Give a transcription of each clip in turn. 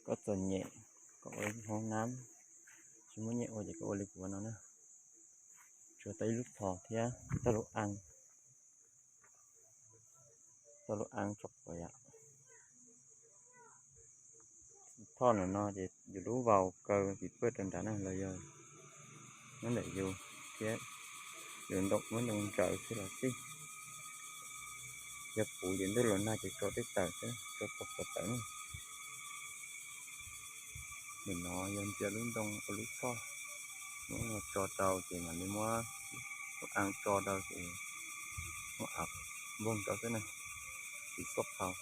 Koj txom nyem, koj ua hoob nab, tsis muaj nyiaj ua ces koj ua li kuv no na. Tsuas tau ib lub thos thiab tau lub a, tau lub a tso quav yom. Thoj no no ces yus lub vaus kaw pim pawj rau nrad na, los yog nyob ntawm yus thiab yus ntoo muab ntoo ntsaws xwb los xij. Yog puv ces ntuj los nag ces tso tej tawm xwb, tso tau qhov tawm na. Nim no yog ntsia lub ntoo ua lub thoj, muab tso rau ces mam li muab lub a tso rau ces muab av npoog rau xwb na, tsis txhob qhau.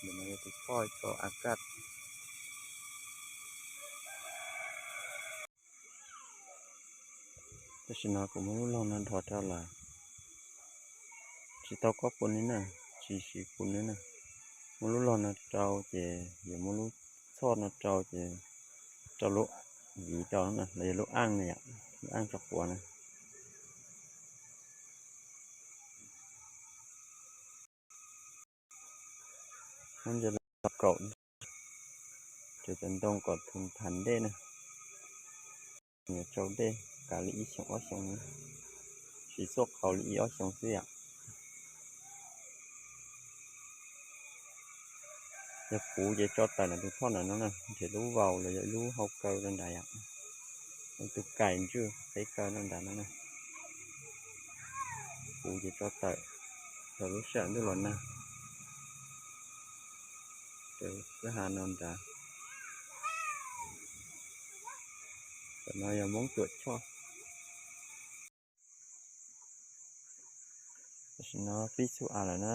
Nim no yog tus thoj tso av kaj. Tam sim no kuv muab lub log no dhos rau lawm, tsis tau kob pua li na, tsis siv pua li na. Muab lub log no rau ces yuav muab lub thoj no rau ces rau lub viv rau na, los yog lub aj na yom, lub aj tso quav na. Muab ntsia lub kaum, ces cov ntoo kom thum thav dej na. Yuav tsau dej kav li ib xyoos ob xyoos, tsis txhob qhau li ib ob xyoos xwb yom. Yog puv ces tso tawm ntawm tus thoj ntawm no na, nrhiav lub vaus los yog ib lub hau kaw rau nrad yom, tus kaim ntswj qeb kaw rau nrad no na. Puv ces tso tawm rau lub sij hawm ntuj los nag, rau kwj ha no nrad. Tam no yog Hmoob Tuam Choj. Tam sim no pib txhub av lawm na,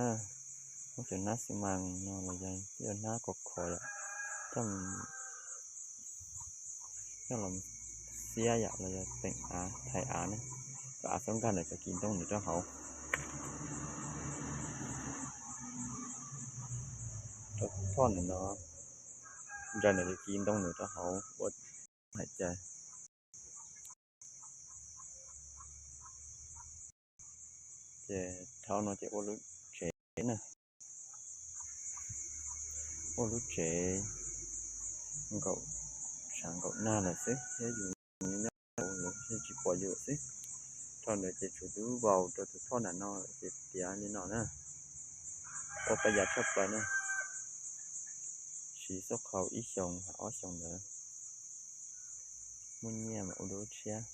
muab cov hnab xi mas no los yog tej hnab khov khov yom, coj, coj los xiab yom, los yog teem av, thaiv av na, kom av txhob nkag ntawm cov kis ntoo ntawd rau hauv. Rau thoj ntawm no, ntsaws ntawm cov kis ntoo ntawd rau hauv ua hais cai. Ces thaum no ces ua lub tsev na, ua lub tsev nkaum tshav nkaum nag lawm xwb thiab yus nyob hauv los yeej tsis pom yus xwb. Thaum ntawd ces tshuav lub vaus rau tus thoj nram no ces tiav li no na, tau pab yav tshaj plaws na. Siv xub qhau ib xyoos ob xyoos ntawd, muaj nyiaj mas ua dua lub tshiab.